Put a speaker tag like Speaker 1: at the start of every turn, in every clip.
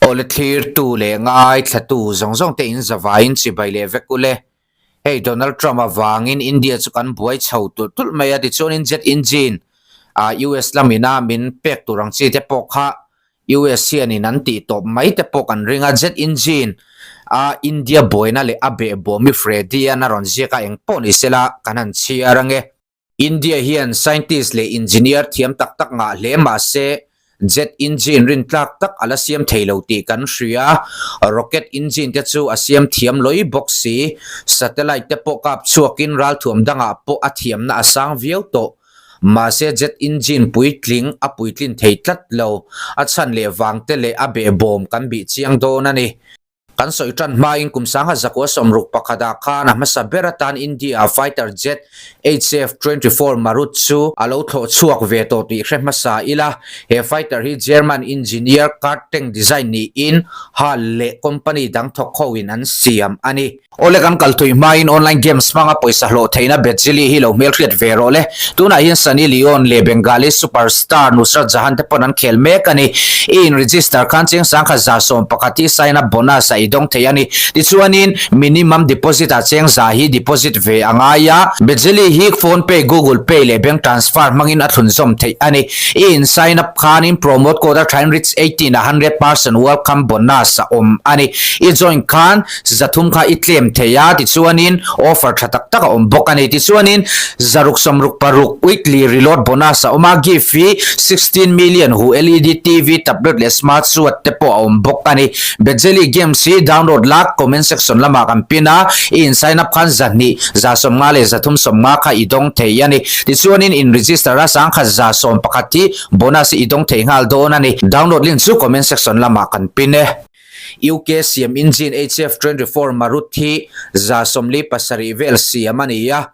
Speaker 1: Awle thlirtu leh ngaithlatu zawng zawng te in zavaiin chibai leh vek ule. Hei Donald Trump avangin India chu kan buai chho tulh tulh mai a, tichuanin jet engine ah US lamina min pek tur ang chi te pawh kha US hianin an tih tawp mai te pawh kan ring a, jet engine a India buaina leh a behbawm i Freddy an a rawn ziak a eng pawh ni sela kan han chhiar ange. India hian scientist leh engineer thiam tak tak ngah hle mah se jet engine rintlak tak a la siam thei lo tih kan hria. Rocket engine te chu a siam thiam lawih bawk si. Satellite te pawh kap chhuakin ralthuam dangah pawh a thiamna a sang viau tawh. Mahse jet engine puitling a puitlin thei tlat lo. A chhan leh vang te leh a behbawm kan bih chiang dawn a ni. Kan sawi tan hmain kum sangha zakua sawmruk pakhatah khan a hmasa ber atan India-a fighter jet HF 24 Marut chu a lo thlawh chhuak ve tawh tih hre hmasa ila. He fighter hi German engineer Kurt Tank design niin HAL leh company dang thawk hoin an siam a ni. Awle kan kal thui hmain online games hmanga pawisa hlawh theihna Bedzili hi lo hmelhriat ve rawh le. Tunah hian Sunny Leone leh Bengali superstar Nusrat Jahan te pawn an khel mek a ni. I in register khan cheng sangkhat 111 hi sign up bonus a i dawng thei a ni. Tichuanin minimum deposit ah cheng za hi deposit ve a ngai a. Bejeli hi phone pay, google pay leh bank transfer hmangin a thlunzawm theih a ni. I in sign up khanin promo code a thain rich 18 a 100% welcome bonus a awm a ni. I join khan Zathum kha i tlem thei a, tichuanin offer tha tak tak a awm bawk a ni. Tichuanin zaruk sawmruk paruk weekly reload bonus a awm a, gift hi 16 million hu LED TV, tablet leh smart watch te pawh a awm bawk a ni. Bejeli games hi download la comment section lamah kan pin a, i in sign up khan zahnih, 150 leh 350 kha i dawng thei a ni. Tichuanin in register a sangkhat 111 hi bonus hi i dawng thei nghal dawn a ni. Download link chu comment section lamah kan pin e. UK siam engine HF 24 Marut hi 47 vel siam a ni a,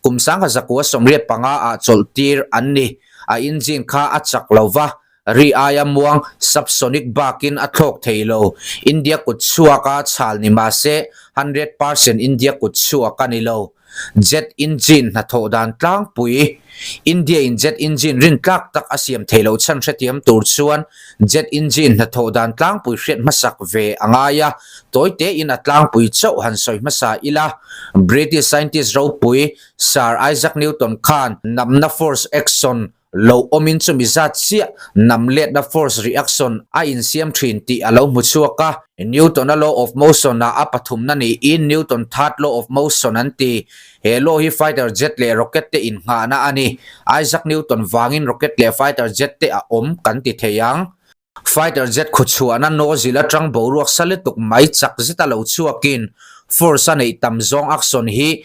Speaker 1: kum 1985 ah chawlh tir an ni. A engine kha a chak lo va, ri aia muang subsonic bakin a thlawk thei lo. India kut chhuak a chhal ni mah se 100% India kut chhuak a ni lo. Jet engine hnathawh dan tlangpui, India in jet engine rintlak tak a siam theih loh chhan hrethiam tur chuan jet engine hnathawh dan tlangpui hriat hmasak ve a ngai a, tawi tein a tlangpui chauh han sawi hmasa ila. British scientist ropui Sir Isaac Newton khan namna force action Lo awmin chumi zat chiah nam letna force reaction a insiam thin tih a lo hmu chhuak a. Newton-a law of motion-ah a pathumna niin Newton third law of motion an ti. He law hi fighter jet leh rocket te innghahna a ni. Isaac Newton vangin rocket leh fighter jet te a awm kan ti thei ang. Fighter jet khuchhuahna nozzle atang boruak sa lutuk mai chak zeta lo chhuakin force a neih tam zawng action hi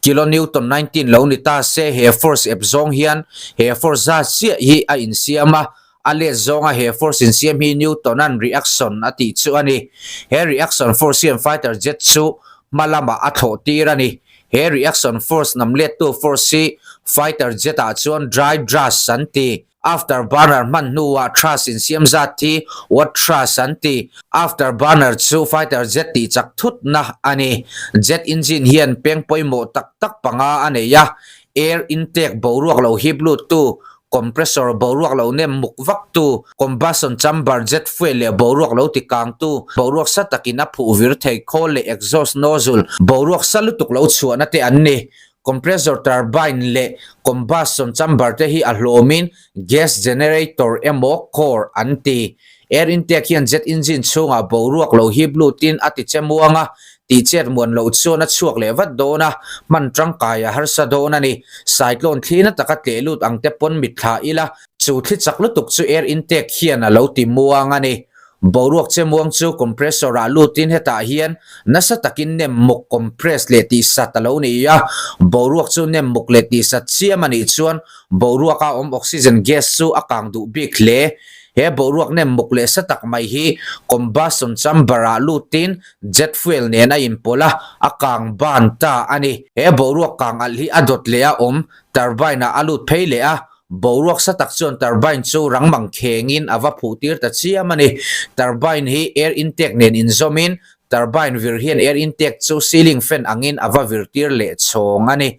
Speaker 1: kilonewton 19 lo ni ta se he force ep zawng hian he force zat chiah hi a insiam a, a let zawnga he force insiam hi Newton-a'n reaction a tih chu a ni. He reaction force hian fighter jet chu hma lamah a thlawh tir a ni. He reaction force nam lettu force hi fighter jet ah chuan dry thrust an ti. After burner hman hnuah thrust insiam zat hi watt thrust an ti. After burner chu fighter jet tih chak thutna a ni. Jet engine hian peng pawimawh tak tak panga a nei a, air intake boruak lo hip luttu, compressor boruak lo nem muk vaktu, combustion chamber jet fuel leh boruak lo ti kangtu, boruak sa takin a phuh vir thei khawl leh exhaust nozzle boruak sa lutuk lo chhuahna te an ni. Compressor turbine leh combustion chamber te hi a hlawmin gas generator emaw core an ti. Air intake hian jet engine chhungah boruak lo hip lutin a ti che muang a, tihchet muan loh chuan a chhuak leh vat dawn a, hman tangkai a harsa dawn a ni. Cyclone thli na taka tleh lut ang te pawn mitthla ila, chu thli chak lutuk chu air intake hian a lo ti muang a ni. Boruak che muang chu compressor ah lutin hetah hian nasa takin nem muk compress leh tihsat a lo ni a, boruak chu nem muk leh tihsat chiam a nih chuan boruak a awm oxygen gas chu a kang duh bik hle. He boruak nem muk leh sa tak mai hi combustion chamber ah lutin jet fuel nen a inpawlh a, a kang ban ta a ni. He boruak kang alh hi a dawt leh a awm turbine ah a lut phei leh a, Boruak sa tak chuan turbine chu rang mang khengin a va phuh tir ta chiam a ni. Turbine hi air intake nen inzawmin turbine vir hian air intake chu ceiling fan angin a va vir tir leh chhawng a ni.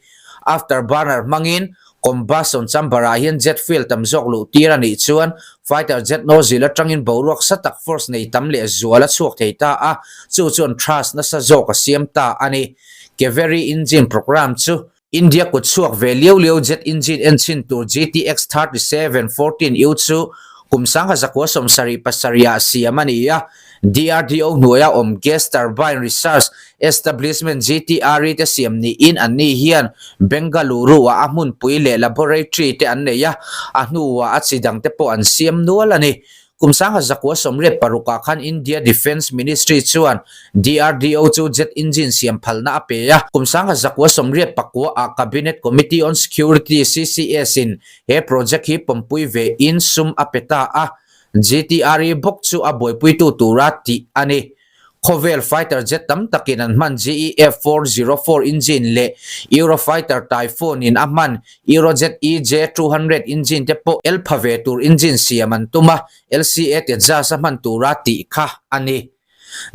Speaker 1: Afterburner hmangin Combustion chamber-ah hian jet fuel tam zawk luh tir a nih chuan fighter jet nozzle atangin boruak sa tak force nei tam leh zual a chhuak thei ta a, chu chuan thrust nasa zawk a siam ta a ni. Kaveri engine programme chu India kut chhuak ve liau liau jet engine enchhin tur GTX 37 14U chu kum 1977 ah siam a ni a, DRDO hnuaia awm Gas Turbine Research Establishment, GTRE, te siam niin anni hian Bengaluru-ah a hmunpui leh laboratory te an nei a, a hnuah a chi dangte pawh an siam nual a ni. Kum 1986 ah khan India Defence Ministry chuan DRDO chu jet engine siam phalna a pe a. Kum 1989 ah Cabinet Committee on Security, CCS, in he project hi pawmpui ve in sum a pe ta a. GTRE bawk chu a buaipuitu tura tih a ni. Khawvel fighter jet tam takin an hman GEF 404 engine leh Eurofighter Typhoon in a hman Eurojet EJ 200 engine te pawh el pha ve tur engine siam an tum a, LCA Tejas a hman tura tih kha a ni.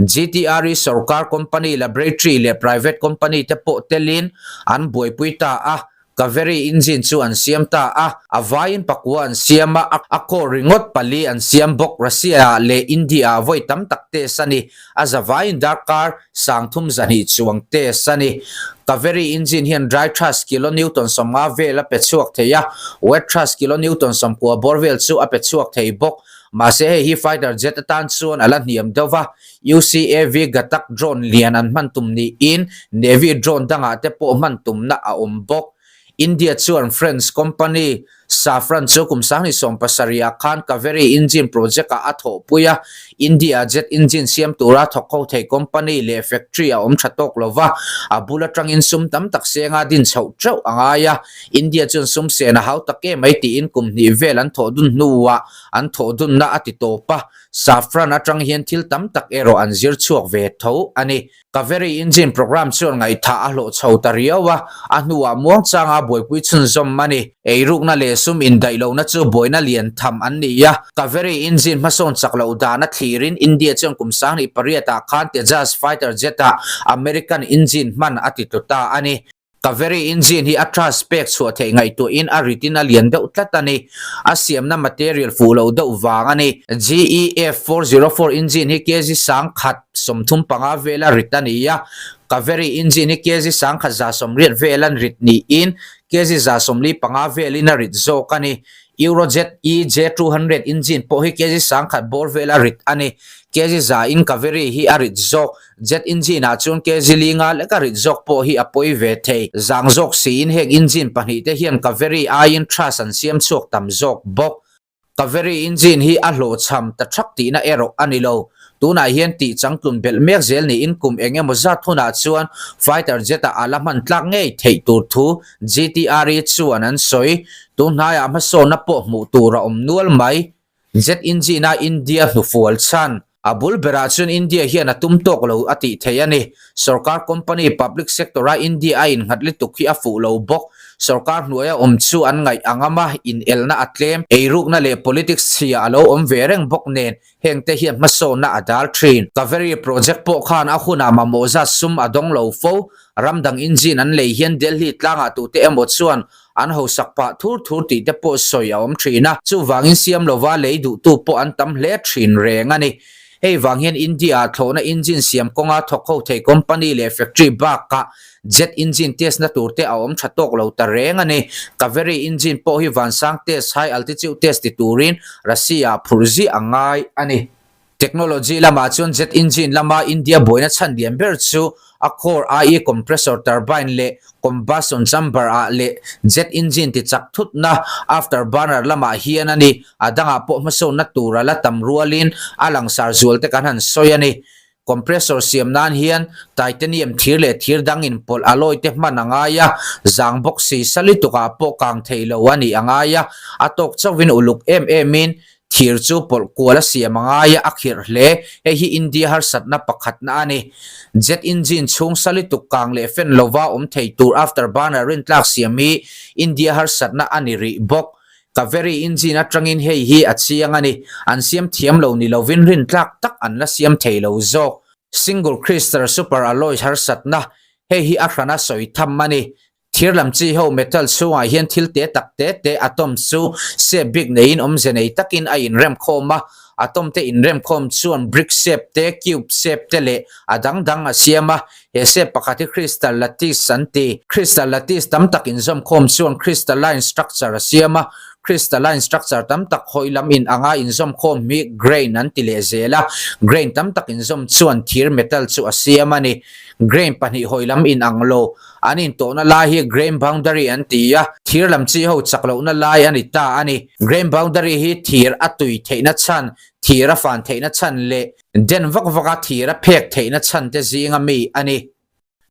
Speaker 1: GTRE sorkar company, laboratory leh private company te pawh telin an buaipui ta a, Kaveri engine chu an siam ta a, a vaiin pakua an siam a, a core ringawt pali an siam bawk. Russia-ah leh India-ah vawi tam tak test a ni. A za vaiin darkar sangthum zahnih chuang test a ni. Kaveri engine hian dry thrust kilonewton 50 vel a pe chhuak thei a, wet thrust kilonewton 90 bawr vel chu a pe chhuak thei bawk. Mahse hei hi fighter jet atan chuan a la hniam deuh va, UCAV Ghatak drone lian an hman tum niin Navy drone dangah te pawh hman tumna a awm bawk. India chuan French company Safran chu kum 2017 ah khan Kaveri engine project ah a thawhpui a, India jet engine siam tura thawk ho thei company leh factory a awm tha tawk lo va, a bul atangin sum tam tak senga din chhoh teuh a ngai a, India chuan sum sen a hau tak em mai tiin kum hnih vel an thawh dun hnuah an thawh dunna a ti tawp a. Safran atang hian thil tam tak erawh an zir chhuak ve tho a ni. Kaveri engine programme chuan ngaihthah a hlawh chho ta riau a, a hnuah muangchanga buaipui chhunzawm a ni. Eirukna leh sum indaih lohna chu buaina lian tham an ni a. Kaveri engine hmasawn chak loh dana thlirin India chuan kum 2008 ah khan Tejas fighter jet-ah American engine hman a ti tlu ta a ni. Kaveri engine hi a thrust pek chhuah theih ngaihtuahin a ritin a lian deuh tlat a ni. A siamna material fuh loh deuh vang a ni. GEF 404 engine hi kg 1035 vela rit a ni a, Kaveri engine hi kg 1180 velan rit niin kg 145 velin a rit zawk a ni. Eurojet EJ 200 engine pawh hi kg 1000 bawr vela rit a ni. Kg za in Kaveri hi a rit zawk. Jet engine ah chuan kg linga leka rit zawk pawh hi a pawi ve thei. Zang zawk siin heng engine pahnih te hian Kaveri aiin thrust an siam chhuak tam zawk bawk. Kaveri engine hi a hlawhchham ta thak tihna erawh a ni lo. Tunah hian tih changtlun belh mek zel niin kum eng emaw zat hunah chuan fighter jet ah a la hman tlak ngei theih tur thu GTRE chuan an sawi. Tun hnaiah hmasawnna pawh hmuh tur a awm nual mai. Jet engine a India hnufual chhan. A bul berah chuan India hian a tum tawk lo a tih theih a ni. Sorkar company public sector a India a innghat lutuk hi a fuh lo bawk. Sorkar hnuaia awm chu an ngaih a ngam a, inelna a tlem, eirukna leh politics chhia a lo awm ve reng bawk nen hengte hian hmasawnna a dal thin. Kaveri project pawh khan a hunah mamawh zat sum a dawng lo fo. Ram dang engine an lei hian Delhi tlangah tute emaw chuan An hausak pah thur thur tih te pawh sawi a awm thin a, chuvangin siam lova lei duhtu pawh an tam hle thin reng a ni. Hei vang hian India-ah thlawhna engine siam kawnga thawk ho thei company leh factory bakah jet engine test na tur te a awm tha tawk lo ta reng a ni. Kaveri engine pawh hi vansang test, high altitude test ti turin Russia-ah phurh ziah a ngai a ni. Technology lamah chuan jet engine lama India buaina chhan lian ber chu a core IE compressor turbine leh combustion chamber ah leh jet engine ti chak thutna afterburner lamah hian a ni. A dangah pawh hmasawnna tur a la tam rualin a langsar zual te kan han sawi a ni. Compressor siam nan hian titanium thir leh thir dang inpawlh alloy te hman a ngai a, zang bawk si sa lutukah pawh kang thei lo a nih a ngai a, a tawk chauhin uluk em emin Thir chu pawlh kual a siam a ngai a, a khirh hle. Hei hi India harsatna pakhatna a ni. Jet engine chhung sa lutuk kang leh fan lova awm thei tur afterburner rintlak siam hi India harsatna a ni rih bawk. Kaveri engine atangin hei hi a chiang a ni. An siam thiam lo ni lovin rintlak tak an la siam thei lo zawk. Single crystal super alloy harsatna, hei hi a hrana sawi tham a ni. Thir lam chi ho metal chhungah hian thil te tak te te atoms chu shape bik neiin awmze nei takin a inrem khawm a, atom te inrem khawm chuan brick shape te, cube shape te leh a dang dang a siam a. He shape pakhat hi crystal lattice an ti. Crystal lattice tam tak inzawm khawm chuan crystalline structure a siam a, crystalline structure tam tak hawi lam in anga inzawm khawm hi grain an ti leh zel a, grain tam tak inzawm chuan thir metal chu a siam a ni. Grain pahnih hawi lam in ang lo An intawhna lai hi grain boundary an ti a, thir lam chi ho chak lohna lai a ni ta a ni. Grain boundary hi thir a tui theihna chhan, thir a fan theihna chhan leh den vak vaka thir a phek theihna chhan te zinga mi a ni.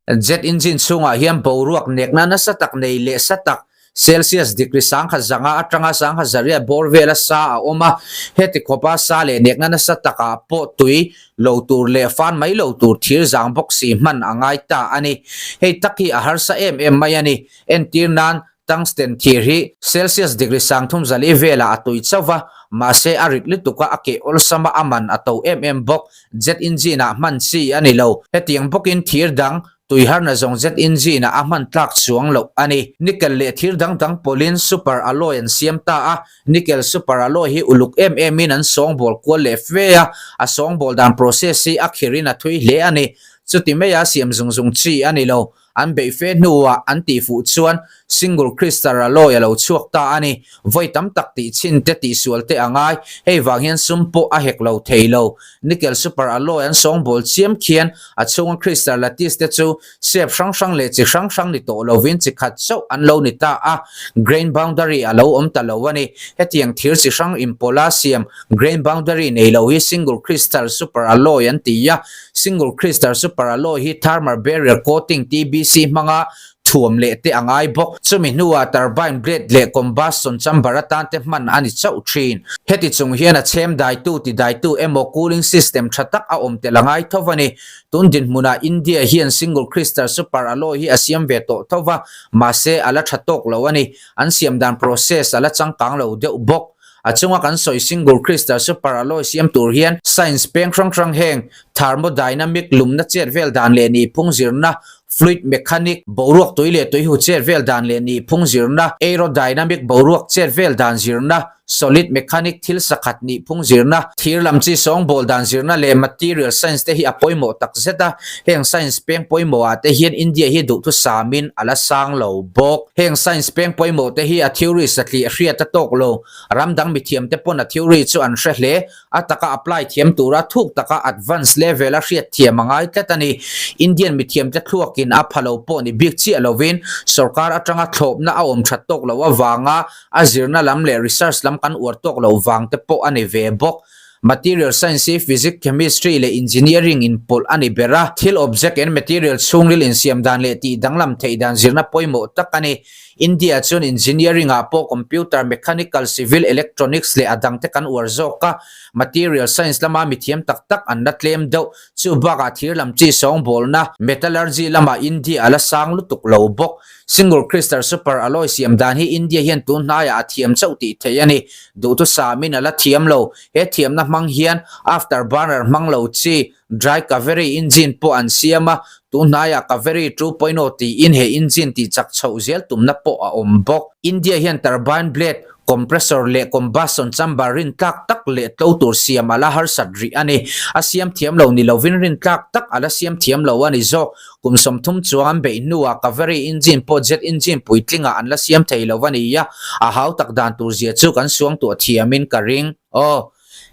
Speaker 1: Jet engine chhungah hian boruak nekna nasa tak nei leh sa tak Celsius degree sangkhat zanga atanga sangkhat zariat bawr vela sa a awm a, heti khawpa sa leh nekna nasa takah pawh tui lo tur leh fan mai lo tur thir zang bawk si hman a ngai ta a ni. Hei tak hi a harsa em em mai a ni. Entir nan tungsten thir hi Celsius degree sangthum zali velah a tui chauh va, mahse a rit lutuk a, a keh awlsam a, a man a to em em bawk. Jet engine ah hman chi a ni lo. Hetiang bawkin thir dang Tui harna zawng jet engine ah a hman tlak chuang loh a ni. Nickel leh thir dang dang pawlin super alloy an siam ta a, nickel super alloy hi uluk em emin an sawngbawl kual leh fe a, a sawngbawl dan process hi a khirin a thui hle a ni. Chuti maia siam zung zung chi a ni lo. An beih fe hnuah an tihfuh chuan single crystal alloy a lo chhuak ta a ni. Vawi tam tak tih chhin te tihsual te a ngai, hei vang hian sum pawh a hek lo thei lo. Nickel super alloy an sawngbawl chiam khian a chhunga crystal lattice te chu shape hrang hrang leh chi hrang hrang ni tawh lovin chi khat chauh an lo ni ta a, grain boundary a lo awm ta lo a ni. Hetiang thir chi hrang inpawla siam grain boundary nei lo hi single crystal super alloy an ti a. Single crystal super alloy hi thermal barrier coating, TBC, hmanga thuam leh te a ngai bawk. Chumi hnuah turbine blade leh combustion chamber atan te hman a ni chauh thin. Heti chung hian a chhem daitu ti daitu emaw cooling system tha tak a awm tel a ngai tho a ni. Tun dinhmunah India hian single crystal super alloy hi a siam ve tawh tho va, mahse a la tha tawk lo a ni. An siam dan process a la changkang lo deuh bawk. A chunga kan sawi single crystal super alloy siam tur hian science peng hrang hrang heng thermodynamic lumna chet vel dan leh nihphung zirna, Fluid mechanic, boruak tui leh tuihu chet vel dan leh nihphung zirna, aerodynamic boruak chet vel dan zirna, solid mechanic thil sakhat nihphung zirna, thir lam chi sawngbawl dan zirna leh material science te hi a pawimawh tak zet a, heng science peng pawimawh ah te hian India hi duhthusamin a la sang lo bawk. Heng science peng pawimawh te hi a theory satliah hriat a tawk lo, ram dang mithiam te pawn a theory chu an hre hle, A taka apply thiam tura thuk taka advance level a hriat thiam a ngai tlat a ni. Indian mithiamte thluakin a pha lo pawh ni bik chiah lovin sorkar atanga thlawpna a awm that tawk loh avanga a zirna lam leh research lam kan uar tawk loh vang te pawh a ni ve bawk. Material science hi physics, chemistry leh engineering inpawlh a ni ber a, thil object and material chhungril insiam dan leh tih danglam theih dan zirna pawimawh tak a ni. India chuan engineering ah pawh computer, mechanical, civil, electronics leh a dang te kan uar zawk a, material science lama mithiam tak tak an la tlem deuh. Chu bakah thir lam chi sawngbawlna, metallurgy lamah India a la sang lutuk lo bawk. Single crystal super alloy siam dan hi India hian tun hnaiah a thiam chauh tih theih a ni. Duhthusamin a la thiam lo. He thiamna hmang hian after burner hmang lo chi, Dry Kaveri engine pawh an siam a, tun hnaiah Kaveri 2.0 tiin he engine tih chak chhoh zel tumna pawh a awm bawk. India hian turbine blade, compressor leh combustion chamber rintlak tak leh tlo tur siam a la harsat rih a ni. A siam thiam lo ni lovin rintlak tak a la siam thiam lo a ni zawk. Kum 30 chuang an beih hnuah Kaveri engine pawh jet engine puitlingah an la siam thei lo a ni a, a hautak dan tur zia chu kan suangtuah thiamin ka ring. Aw.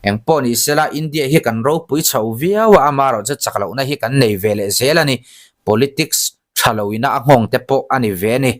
Speaker 1: Eng pawh ni sela India hi kan ropui chho viau a, amaherawh chu chak lohna hi kan nei ve leh zel a ni. Politics tha loina a nghawng te pawh a ni ve a ni.